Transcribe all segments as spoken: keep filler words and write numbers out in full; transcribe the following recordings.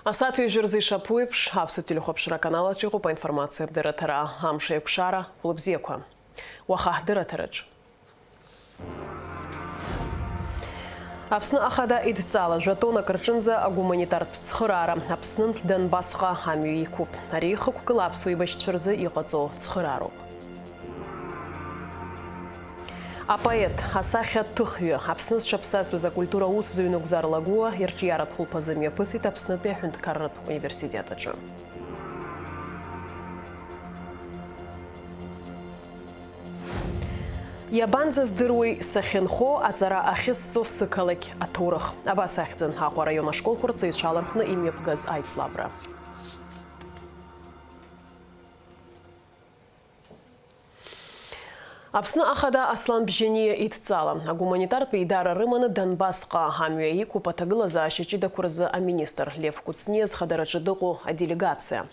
Асааҭ ҩажәа рзы ишаԥу еиԥш, Аԥсуа телехәаԥшра аканал аҿы иҟоуп аинформациатә дырраҭара. Амш еиқәшара, хәылбзиақәа. Уаха ҳдырраҭараҿ. Аԥсны ахада идҵала, жәа-тоннак рҿынӡа агуманитартә цхыраара. Аԥснынтә Донбассҟа амҩа иқәуп. Ари хықәкыла аԥсуа еибашьцәа рзы иҟаҵоу цхыраароуп. Апоет, асахьаҭыхҩы, Аԥсны зҽаԥсазтәыз акультура аусзуҩ Нугзар Лагәуа ирҿиаратә хәылԥазы мҩаԥысит Аԥснытәи аҳәынҭқарратә университет аҿы. Иабанӡаздыруеи сахьынхо, аҵара ахьысҵо сықалақь аҭоурых? Абас ахьӡын Аҟәа араион ашколқәа рҵаҩцәа алархәны имҩаԥгаз аицлабра. Аԥсны ахада Аслан Бжьаниа идҵала, агуманитартә еидара рыманы Донбассҟа амҩа иқәуп аҭагылазаашьа ҷыдақәа рзы аминистр Лев Кәыҵниа зхадараҿы дыҟоу аделегациа.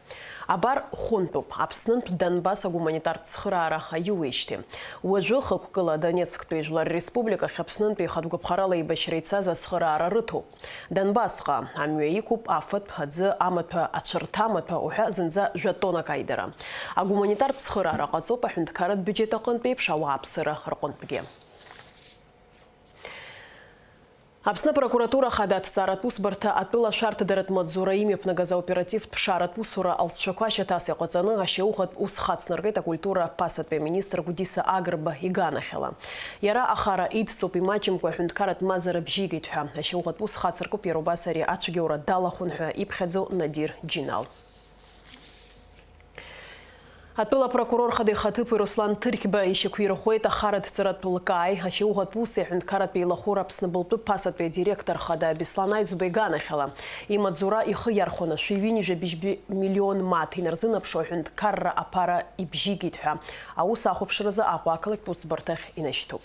Абар, хәынтәуп, Аԥснынтә Донбасс агуманитартә цхыраара аиуеижьҭеи. Уажәы хықәкыла Донецктәи Жәлар Республикахь Аԥснынтәи ихатә гәаԥхарала еибашьра ицаз ацхыраара рыҭоуп. Донбассҟа амҩа иқәуп афатә, аӡы, амаҭәа, ацәарҭамаҭәа уҳәа зынӡа жәа-тоннак аидара. Агуманитартә цхыраара ҟаҵоуп аҳәынҭқарратә бюџьет аҟынтә еиԥш ауааԥсыра рҟынтәгьы. Аԥсны апрокуратура ахада аҭҵааратә усбарҭа атәыла ашәарҭадаратә маҵзура имҩаԥнагаз аоперативтә ԥшааратә усура алҵшәақәа шьаҭас иҟаҵаны ашьауӷатә ус хацнаркит акультура ԥасатәи аминистр Гәдиса Агрба иганахьала. Иара ахара идҵоуп, имаҷымкәа аҳәынҭқарратә мазара бжьигеит ҳәа. Ашьауӷатә ус хацыркуп иара убас ари ацәгьоура далахәын ҳәа иԥхьаӡо Надир Џьинал. Атәыла апрокурор хада ихаҭыԥуаҩ Руслан Ҭырқьба ишьақәирӷәӷәеит ахарадҵаратә лкааи ашьауӷатә уси аҳәынҭқарратә еилахәыра Аԥсны былтәы ԥасатәи адиректор хада Беслан Аҩӡба иганахьала. Имаҵзура ихы иархәаны шәи ҩынҩажәа быжьба миллион мааҭ инарзынаԥшуа аҳәынҭқарра аԥара ибжьигеит ҳәа аус ахәаԥшразы Аҟәа ақалақьтә усбарҭахь инашьҭуп.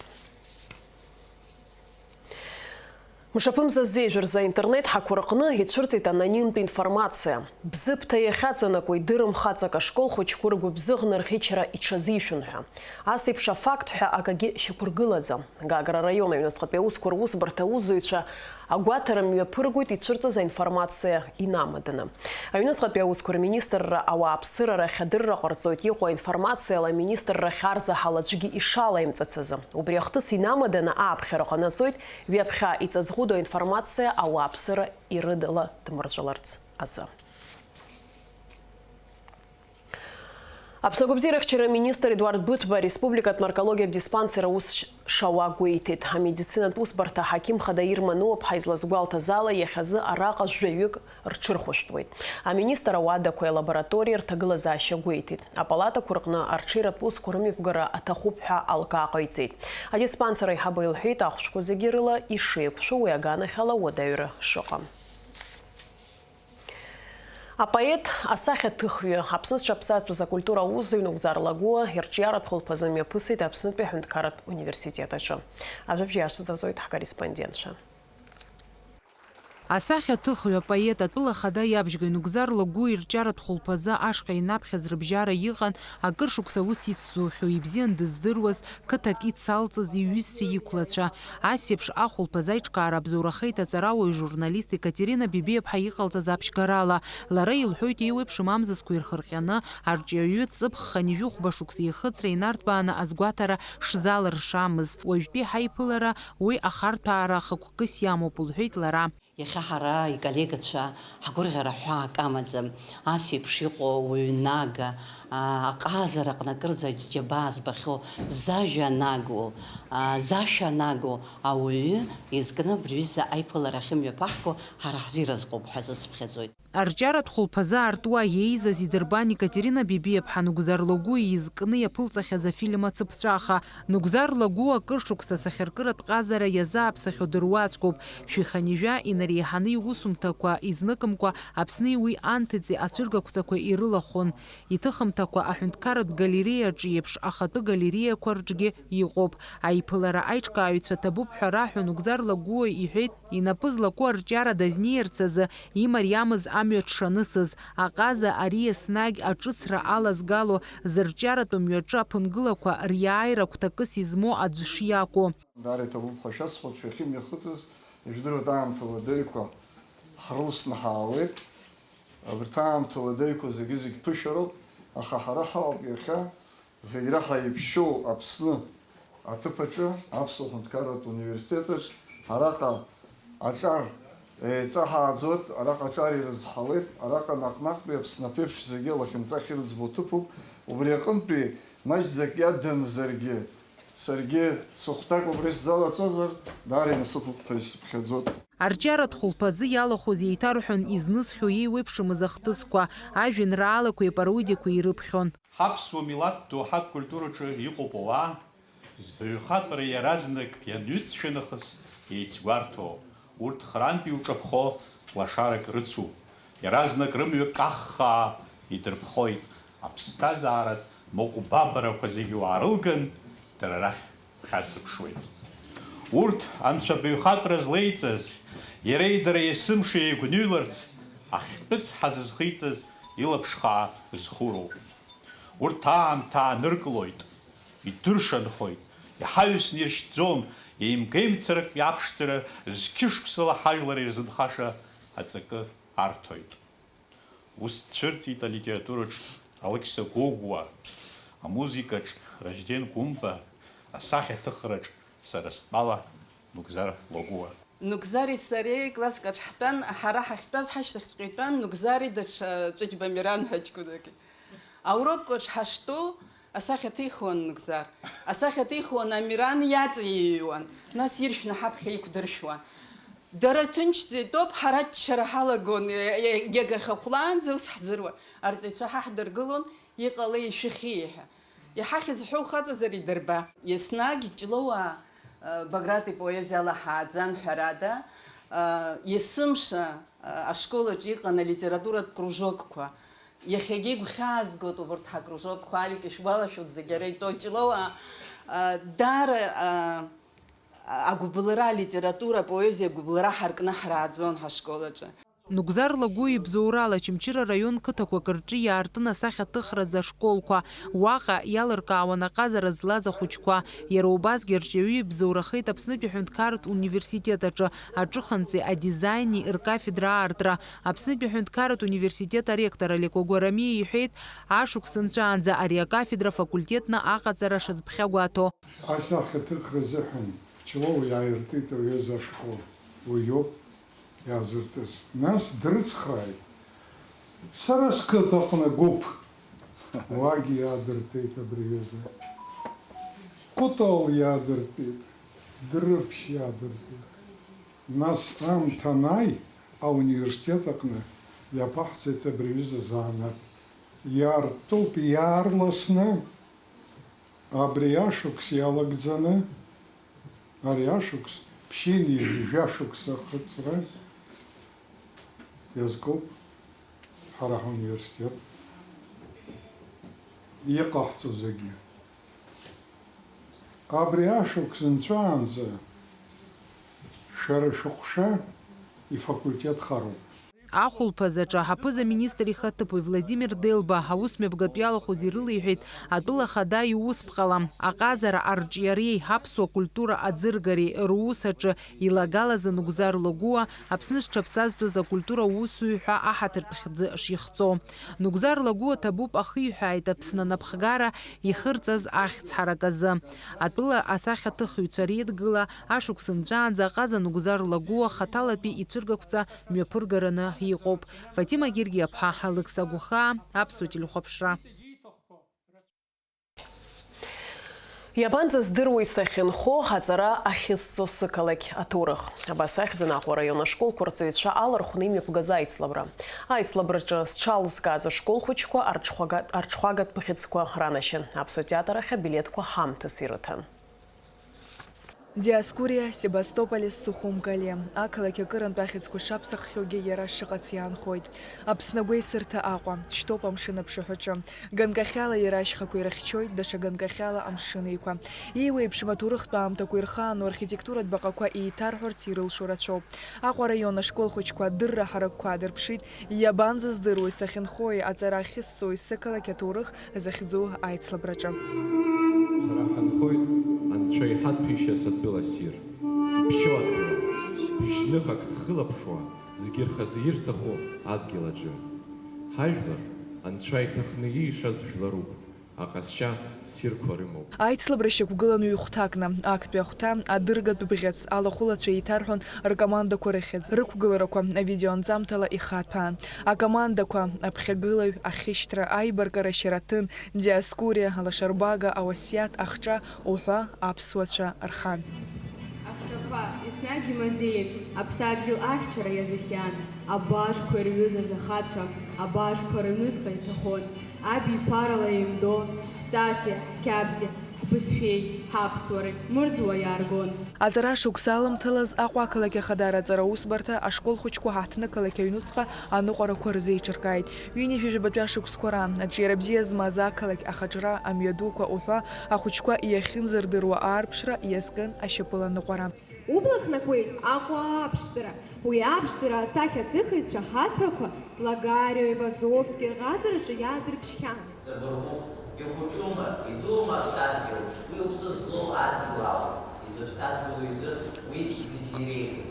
Мшаԥымза зежәа рзы аинтернет ҳақәа рҟны ицәырҵит анонимтә информациа. Бзыԥҭа иахьаҵанакуа идырым хаҵак ашкол хәыҷқәа ргәыбзыӷны рӷьычра иҽазишәон ҳәа. Ас еиԥш афакт ҳәа акагьы шьақәыргылаӡам. Гагра араион аҩныҵҟатәи аусқәа русбарҭа аусзуҩцәа агәаҭара мҩаԥыргоит ицәырҵыз аинформациа инамаданы. Аҩныҵҟатәи аусқәа рминистрра ауааԥсыра рахь адырра ҟарҵоит иҟоу аинформациала аминистрра ахьарзаҳал аӡәгьы ишалаимҵац азы. Убри ахҭыс инамаданы ааԥхьара ҟанаҵоит ҩаԥхьа иҵаҵӷәыду аинформациа ауааԥсыра ирыдала дмырҵәаларц азы. Аԥсны агәабзиарахьчара аминистр Едуард Быҭәба ареспубликатә наркологиатә диспансер аус ш-, шауа гәеиҭеит. Амедицинатә усбарҭа аҳақьым хада Ирма Нуаԥҳа излазгәалҭаз ала, иахьазы араҟа жәаҩык рҽырхәышәтәуеит. Аминистр ауадақәеи алабораториеи рҭагылазаашьа гәеиҭеит. Апалатақәа рҟны арҽеиратә усқәа рымҩаԥгара аҭахуп ҳәа алкаа ҟаиҵеит. Адиспансер аиҳабы илҳәеит, ахәшәқәа зегьы рыла ишеиқәшәо уи аганахьала уадаҩра шыҟам. Апоет, асахьаҭыхҩы, Аԥсны зҽаԥсазтәыз акультура аусзуҩ Нугзар Лагәуа ирҿиаратә хәылԥазы мҩаԥысит Аԥснытәи аҳәынҭқарратә университет аҿы. Ажәабжь иашаҵазоит ҳкорреспондентцәа. Асахьаҭыхҩы, апоет, атәыла ахада иабжьгаҩ Нугзар Лагәуа ирҿиаратә хәылԥазы ашҟа инаԥхьаз рыбжьара иҟан акыр шықәса аус ицзухьоу, ибзиан дыздыруаз, қыҭак ицалҵыз иҩызцәа иқәлацәа. Ас еиԥш ахәылԥаз аиҿкаара абзоурахеит аҵарауаҩ журналист Екатерина Бебиаԥҳа иҟалҵаз аԥшьгарала. Лара илҳәоит, еиуеиԥшым амзызқәа ирхырҟьаны, арҿиаҩы ҵыԥх хынҩажәихәба шықәса ихыҵра инарҭбааны азгәаҭара шзалыршамыз. Уажәтәи ҳаиԥылара уи ахарҭәаара хықәкыс иамоуп, лҳәеит лара. Иахьа ҳара, иколлегацәа, ҳгәырӷьара ҳәаак амаӡам. Ас еиԥш иҟоу ауаҩы нага, аа, аҟазара аҟны акырӡа џьабаа збахьоу, зажәа анаго, аа, зашәа анаго ауаҩы изкны абри аҩыза аиԥылара ахьымҩаԥаҳго ҳара ҳзы иразҟуп ҳәа азысыԥхьаӡоит. Арҿиаратә хәылԥазы аартуа иеизаз идырбан Екатерина Бебиаԥҳа Нугзар Лагәуа изкны иаԥылҵахьаз афильм ацыԥҵәаха. Нугзар Лагәуа акыр шықәса асахьаркыратә ҟазара иазааԥсахьоу дыруаӡәкуп. Шәи хынҩажәа инареиҳаны иусумҭақәа изныкымкәа Аԥсни уи анҭыҵи ацәыргақәҵақәа ирылахәын. Иҭыхымҭақәа аҳәынҭқарратә галереиаҿы еиԥш ахатәы галереиақәа рҿгьы иҟоуп. Аиԥылара аиҿкааҩцәа ҭабуп ҳәа раҳәо Нугзар Лагәуа иҳәеит, инапы злаку арҿиара дазнеирц азы имариамыз амҩа дшанысыз. Аҟаза ари еснагь аҿыцра алазгало зырҿиаратәу мҩаҿы аԥынгылақәа риааира гәҭакыс измоу аӡә шиакәу. Даара иҭабуп ҳәа шәасҳәоит, шәахьымҩахыҵыз, ижәдыруеит аамҭа ладеиқәа ҳрылсны ҳаауеит. Абарҭ аамҭа уадаҩқәа зегьы-зегь ԥышәароуп, аха ҳара ҳауп иахьа зегь реиҳа иԥшьоу Аԥсны аҭыԥ аҿы, Аԥсуа Ҳәынҭқарратә Университетаҿ араҟа аҿар еиҵаҳааӡоит, араҟа аҿар ирызҳауеит, араҟа наҟ-наҟтәи Аԥсны аԥеиԥш зегьы лахьынҵа ахьырӡбо ҭыԥуп. Убри аҟынтәи маҷӡак иадамзаргьы, саргьы сыхәҭак убра исзалаҵозар, даара инасыԥуп ҳәа исыԥхьаӡоит. Арҿиаратә хәылԥазы иалахәыз еиҭарҳәон, изнысхьоу еиуеиԥшымыз ахҭысқәа, ажәеинраалақәеи апародиақәеи ирыԥхьон. Ҳаԥсуа милаҭ доуҳатә культураҿы иҟоуп ауаа, збаҩхатәра иаразнак ианҩыҵшәа нахыс еицгәарҭо, урҭ хрантә иуҿаԥхо лашарак рыцуп, иаразнак рымҩа каххаа идырԥхоит, аԥсҭазааратә моҟәбабарақәа зегьы уаарылган, дара рахь ԥхьаӡырԥшуеит. Урҭ анцәа баҩхатәра злеиҵаз, иареи дареи есымша еигәныҩларц, ахьтәы цҳа зызхиҵаз илаԥш хаа зхуроуп. Урҭ аамҭа ааныркылоит, идыршанхоит, иҳаҩсны иршьҭӡом, еимгеимцарактәи аԥшӡара зқьышықәсала ҳажәлар ирзынхаша аҵакы арҭоит. Ус дцәырҵит алитератураҿ Алықьса Гогәуа, амузыкаҿ Ражден Гәымба, асахьаҭыхраҿ сара стәала Нугзар Лагәуа. Нугзари сареи класск аҿ ҳтәан, ҳара ҳахьтәаз ҳашьҭахьҵәҟьа итәан Нугзари даҽа Ҵәыџьба Миран ҳәа ҷкәынак. Аурокқәа аҿ ҳаштәоу асахьа ҭихуан Нугзар. Асахьа ҭихуан Амиран иаҵеиҩуан, нас иршәны ҳаԥхьа иқәдыршәуан. Дара ҭынчӡа итәоуп, ҳара аччара ҳалагон, е-, е-, егьагьы ахьахәлаанӡа ус ҳзыруан. Арҵаҩцәа ҳаҳдыргылон, иҟалеи, ишәыхьи ҳәа. Иҳахьыз ҳәоу хаҵазар идырба. Еснагь Ҷлоуаа, э, Баграт ипоезиала ҳааӡан, ҳәарада, э, есымша, э, ашкол аҿы иҟан алитературатә кружокқәа. Иахьагьы игәхьаазгоит убарҭ ҳакружокқәа, Алик ишәгәалашәоит, зегь ара итәоу Ҷлоуаа, э, даара, э, агәыбылра, алитература, апоезиа агәыбылра ҳаркны ҳрааӡон ҳашкол аҿы. Нугзар Лагәуа ибзоурала Очамчыра араион қыҭақәак рҿы иаартын асахьаҭыхразы ашколқәа. Уаҟа иалыркаауан аҟазара злаз ахәыҷқәа. Иара убасгьы арҿиаҩы ибзоурахеит Аԥснытәи аҳәынҭқарратә университет аҿы аҿыханҵеи адизаини ркафедра аартра. Аԥснытәи аҳәынҭқарратә университет аректор Олег Гәарамиа иҳәеит, ашықәс нҵәаанӡа ари акафедра факультетны аҟаҵара шазԥхьагәаҭо. Асахьаҭыхра азыҳәан Ҷлоу иааиртит аҩыза ашкол. Уиоуп иаазыртыз. Нас дрыцхрааит. Сара сқыҭаҟны гәыԥ. Уагьы иаадыртит абри аҩыза. Кәтол иаадыртит. Дрыԥшь иаадыртит. Нас аамҭа анааи, ауниверситет аҟны иаԥаҳҵеит абри аҩыза азанааҭ. Иаартуп иаарласны. Абри ашықәс иалагӡаны, ари ашықәс ԥшьынҩажәа шықәса ахыҵра иазкуп ҳара ҳуниверситет иҟаҳҵо зегьы. Абри ашықәс нҵәаанӡа шәара шәыҟәша ифакультет хароуп. Ахәылԥазаҿы аԥыза-министр ихаҭыԥуаҩ Владимир Делба аусмҩаԥгатә иалахәыз ирылеиҳәеит атәыла ахада иусԥҟала, аҟазара арҿиареи аԥсуа культура аӡыргареи рус аҿы илагалаз Нугзар Лагәуа Аԥсны зҽаԥсазтәыз акультура усзуҩ ҳәа аҳаҭыртә хьӡы шихҵо. Нугзар Лагәуа ҭабуп ахиҳәааит Аԥсны анапхгара ихырҵаз ахьӡ ҳарак азы. Атәыла асахьаҭыхыҩцәа реидгыла ашықәс нҵәаанӡа аҟаза Нугзар Лагәуа хаҭалатәи ицәыргақәҵа мҩаԥыргараны иҟоуп. Фатима Гергиаԥҳа, Алықьса Гәхаа, Аԥсуа телехәаԥшра. Иабанӡаздыруеи сахьынхо аҵара ахьысҵо сықалақь аҭоурых? Абас ахьӡын Аҟәа араион ашколқәа рҵаҩцәа алархәны имҩаԥгаз аицлабра. Аицлабраҿы зҽалызкааз ашкол хәыҷқәа арҽхәага-, арҽхәагатә бӷьыцқәа ранашьан. Аԥсуа театр ахь абилеҭқәа ҳамҭас ирыҭан. Диоскуриа, Себастополи, Сухум-Кали. Ақалақь акырынтә ахьӡқәа шаԥсаххьоугьы иара шыҟац иаанхоит. Аԥсны агәеисырҭа Аҟәа, шьҭоуп амшын аԥшаҳәаҿы. Ганкахьала иара ашьхақәа ирыхьчоит, даҽа ганкахьала амшын еиқәа. Еиуеиԥшым аҭоурыхтә аамҭақәа ирхаану архитектуратә баҟақәа еиҭарҳәарц ирылшо рацәоуп. Аҟәа араион ашкол хәыҷқәа адырра ҳаракқәа аадырԥшит, иабанӡаздыруеи сахьынхои, аҵара ахьысҵои сықалақь аҭоурых захьӡу аицлабраҿы. Ҳара ҳанхоит Анцәа иҳаҭәеишьаз атәыла ссир. Иԥшьоу атәыла, бжьныхак зхылаԥшуа, зегьы рхазы ирҭаху адгьыл аҿы. Ҳажәлар, анцәа иҭахны иишаз жәларуп, аҟазшьа ссирқәа рымоуп. Аицлабра шьақәгылан ҩ-хәҭакны, актәи ахәҭа, адыргатә бӷьыц, алахәылацәа еиҭарҳәон ркомандақәа рыхьӡ, рықәгыларақәа авидеоанҵамҭала ихаҭәаан. Акомандақәа, аԥхьагылаҩ, ахьышьҭра, аибаркыра Шьараҭын, Диоскуриа, Алашарбага, Ауасиаҭ, Ахҿа уҳәа аԥсуацәа рхан. Ахҿақәа еснагь имазеин, аԥсадгьыл ахьчара иазыхиан, абаажәқәа ирҩызаз ахацәа, абаажәқәа рыҩныҵҟа иҭахон, абиԥарала еимдо, ҵаси, ҳқьабзи, ҳбызшәеи, ҳаԥсуареи мырӡуа иааргон. Аҵара шықәса аламҭалаз Аҟәа ақалақь Ахадара аҵара усбарҭа ашкол хәыҷқәа ҳаҳҭны-қалақь аҩнуҵҟа аныҟәарақәа рзеиҿыркааит. Ҩынҩажәи жәабатәи ашықәсқәа раан аҿиара бзиа змаз ақалақь ахаҿра амҩадуқәа уҳәа ахәыҷқәа иахьынӡардыруа аарԥшра иазкын ашьапыла ныҟәара. Убла хнакуеит Аҟәа аԥшӡара. Уи аԥшӡара асахьаҭыхыҩцәа ҳаҭәрақәа Лагарио, Ивазовски рҟазараҿы иаадырԥшхьан. Ҵабыргуп, ихәыҷума, идуума аԥсадгьыл, уи уԥсы злоу адгьыл ауп, изыԥсадгьылу изы уи зегьы иреиӷьуп.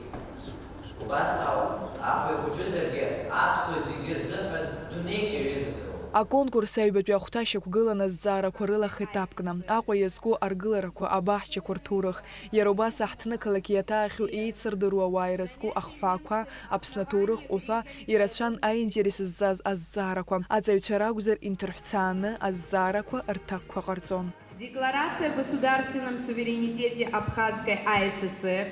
Убас ауп, Аҟәа ихәыҷызаргьы, аԥсуа зегьы рзыҳәан дунеик иаҩызазароуп. Аконкурс аҩбатәи ахәҭа шьақәгылан азҵаарақәа рыла хеҭаԥкны, Аҟәа иазку аргыларақәа, абаҳчақәа рҭоурых, иара убас аҳҭны-қалақь иаҭаахьоу еицырдыруа ауаа ирызку ахҳәаақәа, Аԥсны аҭоурых уҳәа ирацәан аинтерес зҵаз азҵаарақәа. Аҵаҩцәа ракәзар, инҭырҳәцааны азҵаарақәа рҭакқәа ҟарҵон. Декларация о государственном суверенитете Абхазской АССР.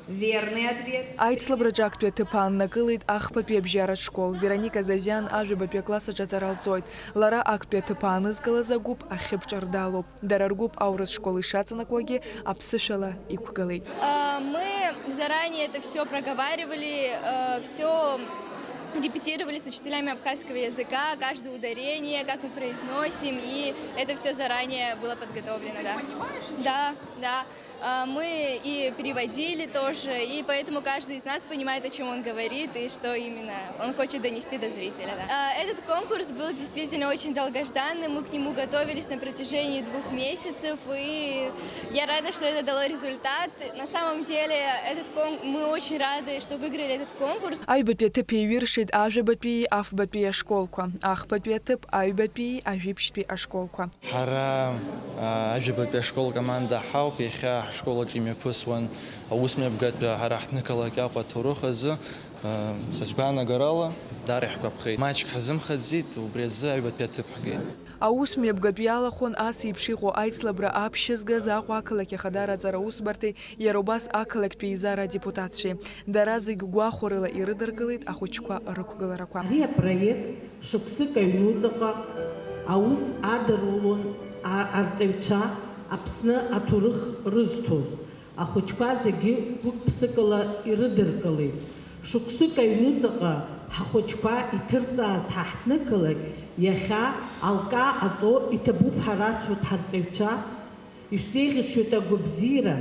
Верный ответ. Аицлабраҿы актәи аҭыԥ ааннакылеит Ахԥатәи абжьаратә школ. Вероника Зазиан ажәабатәи акласс аҿы аҵара лҵоит. Лара актәи аҭыԥ аанызкылаз агәыԥ ахьыбҿардалоуп. Дара ргәыԥ аурыс школ ишаҵанакуагьы аԥсышәала иқәгылеит. Мы заранее это все проговаривали, все репетировали с учителями абхазского языка, каждое ударение, как мы произносим, и это все заранее было подготовлено, да. Да, да. Мы и переводили тоже, и поэтому каждый из нас понимает, о чем он говорит и что именно он хочет донести до зрителя. Да. Этот конкурс был действительно очень долгожданным, мы к нему готовились на протяжении двух месяцев, и я рада, что это дало результат. На самом деле, этот кон... мы очень рады, что выиграли этот конкурс. Аҩбатәи аҭыԥ еиҩыршеит ажәабатәии афбатәии ашколқәа, ахԥатәи аҭыԥ аҩбатәии ажәибжьтәи ашколқәа. Ҳара ажәабатәи ашкол команда ҳауп, иахьа ҳшкол аҿы имҩаԥысуан аусмҩаԥгатәи ҳара ҳҭнықалақь Аҟәа аҭоурых азы. Са сгәаанагарала, даара иаҳгәаԥхеит. Маҷк ҳазымхаӡеит, убри азы аҩбатәи аҭыԥ ҳгеит. Аусмҩаԥгатә иалахәын ас еиԥш иҟоу аицлабра аԥшьызгаз Аҟәа ақалақь Ахадара аҵара усбарҭеи иара убас ақалақьтәи еизара адепутатцәеи. Дара зегь гәахәарыла ирыдыркылеит ахәыҷқәа рықәгыларақәа. Ари апроект шықәсык аҩнуҵаҟа аус адырулон арҵаҩцәа Аԥсны аҭоурых рызҭоз. Ахәыҷқәа зегьы гәык-ԥсыкала ирыдыркылеит. Шықәсык аҩнуҵаҟа ҳхәыҷқәа иҭырҵааз ҳаҳҭнықалақь иахьа алкаа аҵо иҭабуп ҳәа расҳәоит ҳарҵаҩцәа. Ишәзеиӷьасшьоит агәабзиара,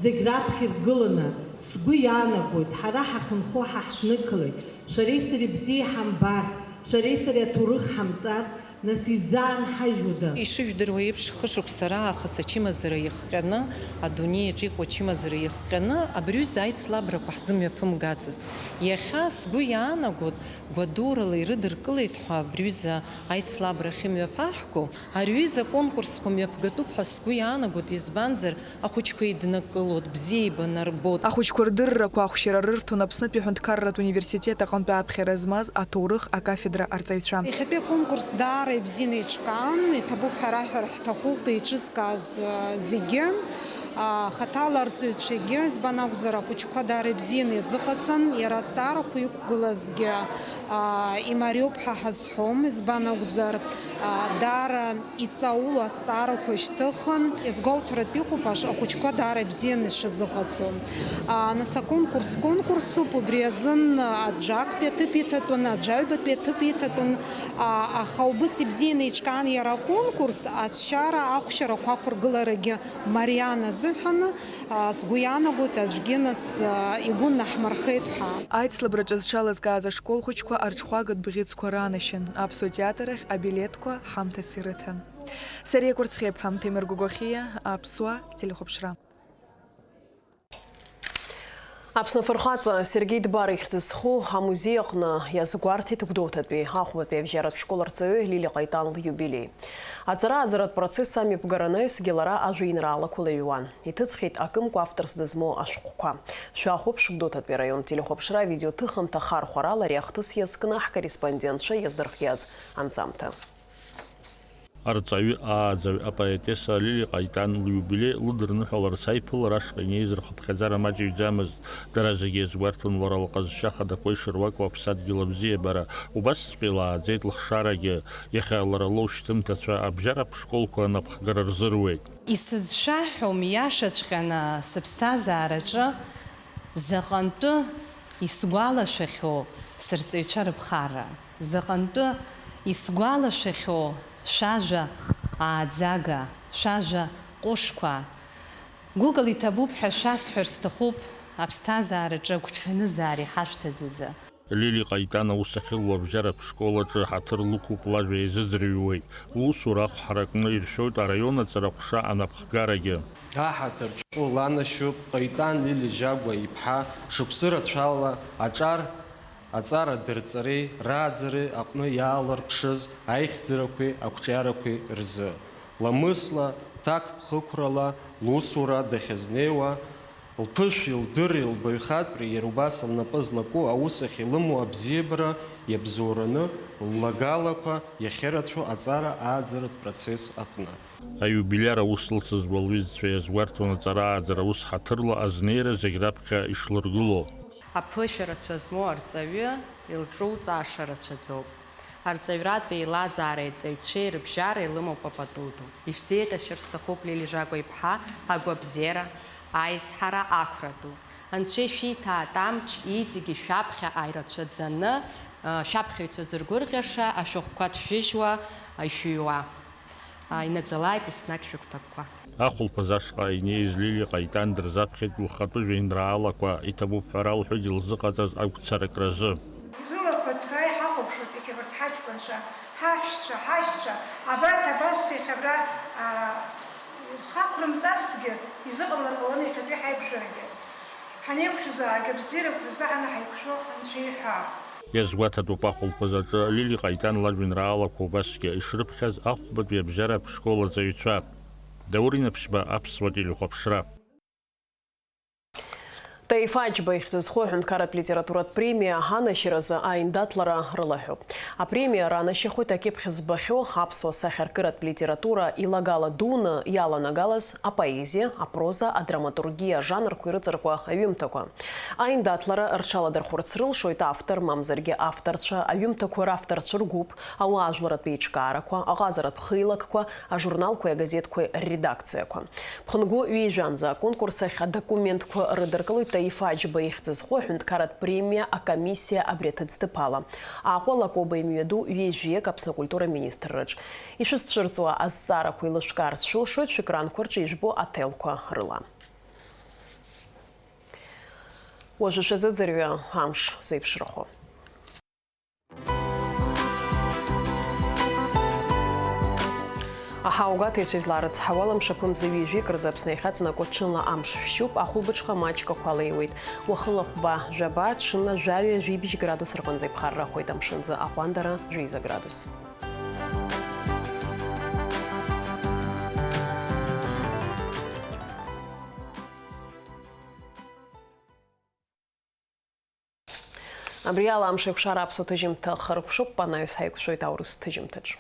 зегь раԥхьа иргыланы, сгәы иаанагоит, ҳара ҳахьынхо ҳаҳҭнықалақь, шәареи сареи бзиа иҳамбар, шәареи сареи аҭоурых ҳамҵар, Нас изаанҳажьуада? Ишыжәдыруа еиԥш, хышықәса раахыс ачымазара иахҟьаны, адунеи аҿы иҟоу ачымазара иахҟьаны абри аҩыза аицлабрақәа ҳзымҩаԥымгацызт. Иахьа сгәы иаанагоит, гәадурала ирыдыркылеит ҳәа абри аҩыза аицлабра ахьымҩаԥаҳго, ари аҩыза аконкурсқәа мҩаԥгатәуп ҳәа сгәы иаанагоит, избанзар, Ахәыҷқәа еиднакылоит, бзиа еибанарбоит. Ахәыҷқәа рдыррақәа ахәшьара рырҭон Аԥснытәи аҳәынҭқарратә университет аҟынтәи аԥхьара змаз аҭоурых акафедра арҵаҩцәа. Иахьатәи аконкурс даара ибзианы еиҿкаан, иҭабуп ҳәа раҳәар ҳҭахуп еиҿызкааз зегьы, хаҭала арҵаҩцәагьы, избан акәзар, ахәыҷқәа даара ибзианы иазыҟаҵан, иара азҵаарақәа иқәгылазгьы имариоуп ҳәа ҳазҳәом, избан акәзар, даара Иҵауло азҵаарақәа шьҭыхын, иазгәоуҭартә иҟоуп аш-, ахәыҷқәа даара ибзианы ишазыҟаҵо. Нас аконкурс конкурсуп, убри азын аӡәы актәи аҭыԥ иҭатәын, аӡәы аҩбатәи аҭыԥ иҭатәын, аха убыс ибзианы еиҿкаан иара аконкурс, ашьара ахәшьарақәа ақәыргыларагьы мариан азыҳәан. Сгәы иаанагоит, аӡәгьы нас игәы наҳмырхеит ҳәа. Аицлабраҿы зҽалазкааз ашкол хәыҷқәа арҽхәагатә бӷьыцқәа ранашьан, аԥсуа театр ахь абилеҭқәа ҳамҭас ирыҭан. Сариа Кәарцхиаԥҳа, Ҭемыр Гогохиа, Аԥсуа телехәаԥшра. Аԥсны афырхаҵа Сергеи Дбар ихьӡ зху амузеи аҟны иазгәарҭеит Гәдоуҭатәи ахәбатәи абжьаратә школ арҵаҩы Лили Ҟаитан лиубилеи. Аҵара-ааӡаратә процесс амҩаԥгара анаҩсгьы лара ажәеинраалақәа лыҩуан. Иҭыҵхьеит акымкәа авторс дызмоу ашәҟәқәа. Шәахәаԥш Гәдоуҭатәи араион телехәаԥшра авидеоҭыхымҭа хархәарала ари ахҭыс иазкны ҳкорреспондентцәа иаздырхиаз анҵамҭа. Арҵаҩы, ааӡаҩ, апоетесса Лили Ҟаитан лиубилеи лыдырныҳәаларц аиԥылара ашҟа инеиз рхыԥхьаӡара маҷыҩӡамызт. Дара зегьы иазгәарҭон лара лҟазшьа хадақәа ишыруаку аԥсадгьыл абзиабара. Убасҵәҟьа илааӡеит лыхшарагьы. Иахьа лара лоушьҭымҭацәа абжьаратә школқәа анапхгара рзыруеит. Исызшәаҳәом, иашаҵәҟьаны сыԥсҭазаараҿы заҟантәы исгәалашәахьоу сырҵаҩцәа рыԥхарра, заҟантәы исгәалашәахьоу шәажәа ааӡага, шәажәа ҟәышқәа. Гәыкала иҭабуп ҳәа шәасҳәар сҭахуп аԥсҭазаараҿы агәҽанызаара иҳашәҭаз азы. Лили Ҟаитан аус ахьылуа абжьаратә школ аҿы ҳаҭыр лықәуп, лажәа иазыӡырҩуеит. Лусура ахә ҳаракны иршьоит араион аҵара ҟәша анапхгарагьы. Аҳаҭыр школ ланашьоуп Ҟаитан Лили Жьагәа иԥҳа шықәсы рацәала аҿар, аҵара дырҵареи рааӡареи аҟны иаалырԥшыз аихьӡарақәеи ақәҿиарақәеи рзы. Ламысла, ҭакԥхықәрала лусура дахьазнеиуа, лԥышәеи лдырреи лбаҩхатәреи иара убас лнапы злаку аус ахь илымоу абзиабара иабзоураны ллагалақәа иахьырацәоу аҵара ааӡаратә процесс аҟны. Аиубилиар аус лыцызуа лҩызцәа иазгәарҭон аҵара ааӡара аус ҳаҭырла азнеира зегь раԥхьа ишлыргыло. Аԥышәа рацәа змоу арҵаҩы илҿуҵааша рацәаӡоуп. Арҵаҩратә еилазаареи аҵаҩцәеи рыбжьара илымоуп апату ду. Ишәзеиӷьасшьар сҭахуп Лили Жагәа иԥҳа агәабзиара, аизҳара, ақәра ду. Анцәа ишәиҭаат амч, иҵегьы шәаԥхьа аирацәаӡаны, шәаԥхьаҩцәа зыргәырӷьаша ашәҟәқәа ҭшәыжьуа, ишәыҩуа. Инаӡалааит еснагь шәыгәҭакқәа. Ахәылԥаз ашҟа инеиз Лили Ҟаитан дырзаԥхьеит лхатәы жәеинраалақәа, иҭабуп ҳәа ралҳәеит илзыҟаҵаз агәцаракразы. Рылақәа ҭра иҳахәаԥшуеит иахьа абарҭ ҳаҷкәынцәа, ҳаҳәшьцәа, ҳашьцәа, абарҭ абас иахьа абра, аа, хақәрымҵазҭгьы изыҟамлар ҟалон иахьатәи ҳаиқәшәарагьы. Ҳанеиқәшәозаагьы абзиарақәа рзаҳаны ҳаиқәшәо Анцәа иҳәа. Иазгәаҭатәуп ахәылԥаз аҿы Лили Ҟаитан лажәеинраалақәа убасгьы ишрыԥхьаз ахәбатәи абжьаратә школ аҵаҩцәа. Даур Инаԥшьба, Аԥсуа телехәаԥшра. Таиф Аџьба ихьӡ зху аҳәынҭқарратә литературатә премиа анашьаразы аиндаҭлара рылаҳәоуп. Апремиа ранашьахоит акьыԥхь збахьоу аԥсуа сахьаркыратә литература илагала дуны иаланагалаз апоезиа, апроза, адраматургиа ажанрқәа ирыҵаркуа аҩымҭақәа. Аиндаҭлара рҽаладырхәырц рылшоит автор, мамзаргьы авторцәа, аҩымҭақәа равторцәа ргәыԥ, ауаажәларратә еиҿкаарақәа, аҟазаратә хеилакқәа, ажурналқәеи агазеҭқәеи рредакциақәа. Ԥхынгәы ҩажәанӡа аконкурс ахь адокументқәа рыдыркылоит Таиф Аџьба ихьӡ зху аҳәынҭқарратә премиа акомиссиа абри аҭыӡҭыԥ ала. Аҟәа Лакоба имҩаду ҩажәиак Аԥсны акультура аминистрраҿ. Ишәызцәырҵуа азҵаарақәа еилышәкаарц шәылшоит шәекранқәа рҿы ижәбо аҭелқәа рыла. Уажәы шәазыӡырҩы амш зеиԥшрахо. Аҳаугәаҭеицәа излаарыцҳауа, ала мшаԥымза ҩажәик рзы Аԥсны иахьаҵанакуа ҽынла амш шәшьуп, ахәылбыҽха маҷк ақәа леиуеит. Уахынла хәба, жәаба, ҽынла жәаҩа, жәибжь градус рҟынӡа иԥхарра ахоит, амшынӡы аҟәандара жәеиза градус. Абри ала амш еиқәшара аԥсуа ҭыжьымҭа хыркәшоуп, анаҩс ҳаиқәшәоит аурыс ҭыжьымҭаҿ.